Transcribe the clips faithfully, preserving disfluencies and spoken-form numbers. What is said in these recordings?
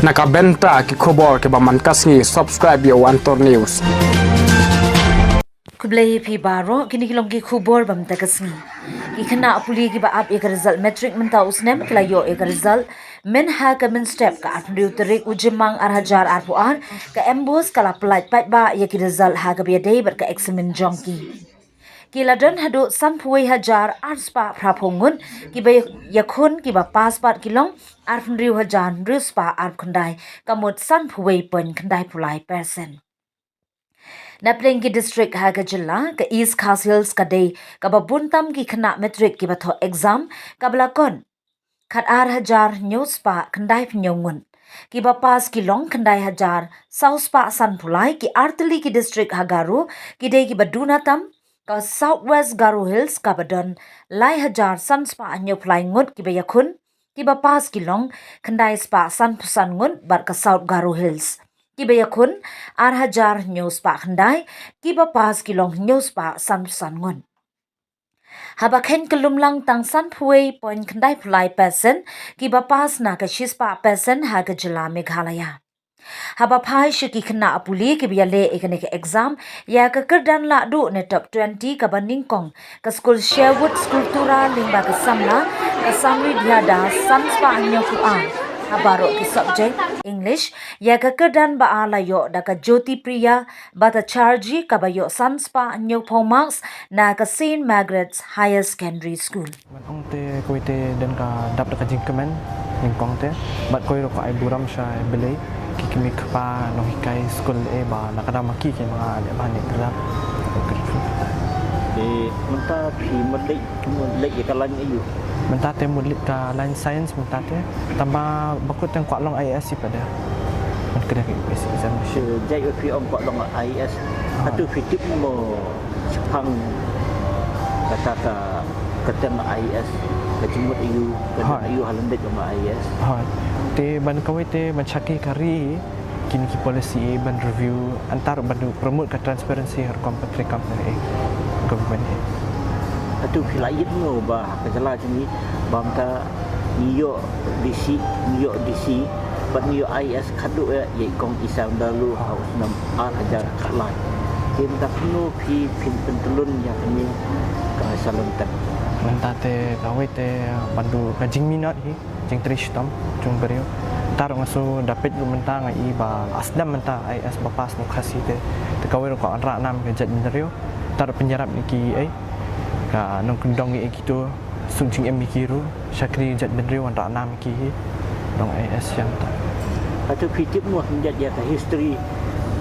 Na ka bynta ki khubor kiba man ka sngi, subscribe ïa u Antor News. Khublei phi baroh, kine ki long ki khubor ba mynta ka sngi. Ki khynnah pule kiba ap ïa ka result matric mynta u snem ki la ïoh ïa ka result mynha ka mynstep ka arphew tarik u Jymmang ar hajar arphew ar, ka MBOSE ka la pyllait paidbah ïa ki result ha kaba ïadei bad ka eksamin jong ki. Ki la don haduh sanphew wei hajar ar spah phra phew ngut kiba ïakhun, kiba pass pat ki long arphew hynriew hajar hynriew spah arphew khyndai, ka mut sanphew wei point khyndai phew lai percent. Na pdeng ki district ha ka jylla, ka East Khasi Hills ka dei kaba bun tam ki khynnah matric kiba thoh exam, kaba la kot khat ar hajar hynñiew spah khyndai phew hynñiew ngut. Kiba pass ki long khyndai hajar saw spah sanphew lai. Ki artylli ki district ha Garo ki dei kiba duna tam, ka South West Garo Hills kaba don lai hajar san spah hynñiew phew lai ngut kiba ïakhun, kiba pass ki long khyndai spah sanphew san ngut, bad ka South Garo Hills kiba ïakhun ar hajar hynñiew spah khyndai, kiba pass ki long hynñiew spah sanphew san ngut. Haba kheiñ kyllum lang tang sanphew wei point khyndai phew lai percent kiba pass na ka shispah percent ha ka jylla Meghalaya. Haba phai sha ki khynnah pule kiba ïaleh ïa kane ka exam ïa ka kyrdan lahduh ne top twenty kaba nyngkong, ka skul Sherwood School Tura lyngba ka samla ka Samridhya Das san spah hynñiew phew ar ha baroh ki subject. English, ïa ka kyrdan ba ar la ïoh da ka Jyoti Priya Bhattacharjee kaba ïoh san spah hynñiew phew marks na ka Saint Margaret's Higher Secondary School. Ban ong te kawei te don ka dap da ka jingkmen nyngkong te, bad kawei ruh ka ai burom sha Blei, ki kmie kpa nonghikai skul eh ba na ka daw ma ki ki ma nga leh ba ne kyrdan. Te mynta phi mut leit, mut leit ïa ka line aïu? Mynta te mut leit ka line science mynta te. Tangba ba kut tang kwah long IAS hi pat de. Ban kren ka UPSC examination. Te jait ba phi ong kwah long IAS, hato phi tip mo shaphang kata ka, ka term IAS, ka jingmut aïu, ka don aïu ha lyndet jong ka IAS? Hooid. Te ban kawei te ban shakri ka ri, kine ki policy eh ban review, nangta ruh ban promote ka transparency ha rukom ka treikam eh, government eh. Hato phi la ïohi mo ba ha ka jylla jong ngi ba mynta ngi ïoh DC, ngi ïoh DC bad ngi ïoh IAS khadduh ïa i Kong Isam Dalu ha u snem ar hajar khatlai. Te mynta kumno phi, phin pyntyllun ïa kane ka salontek? Mynta te kawei te ban duh ka jingminot hi, jingtrei shitom jong briew. Nangta ruh nga shu da peit ruh mynta nga i ba la sdang mynta IAS ba pass na u Khasi te. Te kawei ruh ka wanrah nam ka jaitbynriew. Nangta ruh pynïarap ïa ki ei, ka nongkyndong ïa kito, suk jingim ïa ki ruh, shakri jaitbynriew, wanrah nam ïa ki hi. Long IAS ïa mynta. Hato phi tip mo khyndiat ïa ka history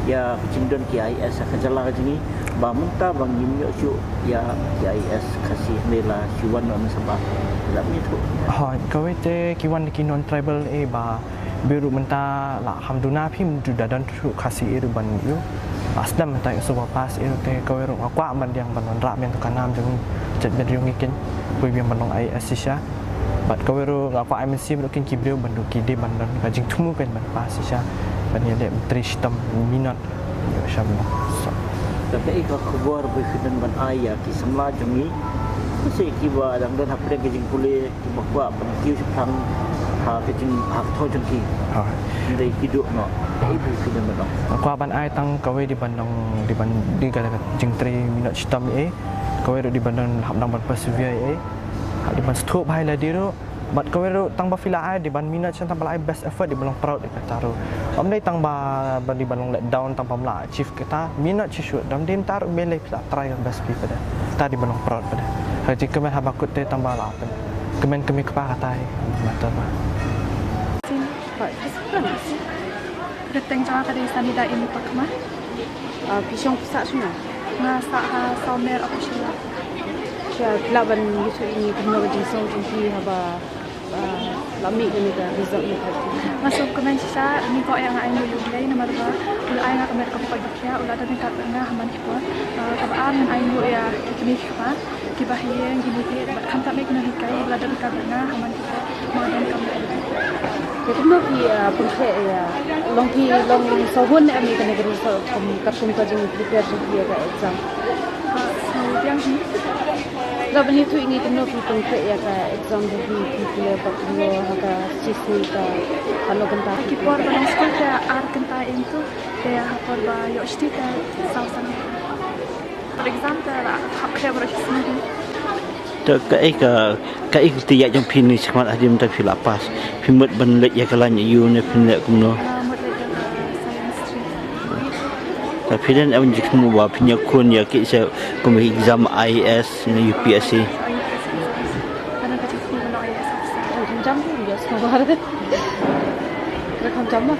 ïa ka jingdon ki IAS ha ka jylla ka jong ngi, ba mynta ba ngim ïoh shuh ïa ki IAS Khasi, hynrei la shu wan noh na shabar. La mi tu. Ha, kawei te ki wan ki non tribal eh ba briew ruh mynta la kham duna, phim ju da don ruh Khasi eh ruh ban ïoh. La sdang mynta ïoh shuh ba pass eh ruh, te kawei ruh nga kwah ban dang ban wanrah biang tu ka nam jong jaitbynriew ngi kin, poi biang ban long IAS shisha. Bad kawei ruh nga kwah ai mynsiem ruh kin ki briew ban duh ki dei ban don ka jingthmu kin ban pass shisha, ban ïaleh ban trei shitom, minot. Ïoh sha ba. Sa. Te kaei ka khubor ba phi don ban ai ïa ki samla jong ngi, ki seh kiba dang don hapdeng ka jingpule, kiba kwah ban kiew shaphang ha ka jing, ha ka thong jong ki? Ha. Hynrei ki duh noh. Kaei ba phi don ban ong? Nga kwah ban ai tang kawei, dei ban long, dei ban, dei ka jingtrei minot shitom eh. Kawei ruh dei ban don hap nang ban persevere eh. Hap dei ban sngewthuh bha ïa lade ruh. Bad kawei ruh tang ba phi la ai, dei ban minot shitom, tang ba la ai best effort, dei ban long proud ïa kata ruh. Ym dei tang ba, ba dei ban long let down tang ba ym la achieve kata, minot shisha, dang dei mynta ruh balei phi la try ka best phi pat de. Kata dei ban long proud pat de. Ka jingkmen haba kut te tang ba la pynkmen kmie kpa, kata hi matter ba. Sin, ba, kyrteng jong nga ka dei Sanida Imi Pakma. Ah, phi shong phi sah shano? Nga sah ha Sawmer Official. Sha, phi lah ban ïathuh ïa ngi kumno ka jingsngew jong phi haba, ah, la mih kane ka result ne ka? Nga sngewkmen shisha, nga kwah ïa, nga ainguh ïa U Blei namar ba u la ai nga ka met kaba koit ba khiah, u la don ryngkat bad nga ha man ki por. Ah, kaba ar, ngan ainguh ïa ki kmie ki kpa kiba ha ïing, ki mih thied bad khamtam eh ki nonghikai ba la don ryngkat bad nga ha man ki por. Te kumno phi, ah, pynkhreh ïa, long phi long sawhun ne em ïa kane ka result kum katkum ka jingprepare jong phi ïa ka exam? Ah, sngewbiang hi. Ka ban ïathuh ïa ngi kumno phi pyntrei ïa ka exam ba phi phi pynlong ba phi ïoh ha ka shisngi ka, ka lo kynta. Ki por ba long skul te ar kynta ïa ngi tu, te ha por ba ïoh shisngi te saw san. Exam te la hap khlem baroh shisngi. Te kaei ka, kaei ka tiar jong phi ne shakhmat hadien mynta phi la pass? Phi mut ban leit ïa ka lain aiu ne phin leh kumno? Ah, mut leit ïa ka science stream. Ta phi dang em jingthmu ba phin ïakhun ïa ki sa kum exam I A S ne U P S C? Ka dang ka jingthmu ban long I A S officer. Jam tu ïa sngewbha. Ka kam jam ma.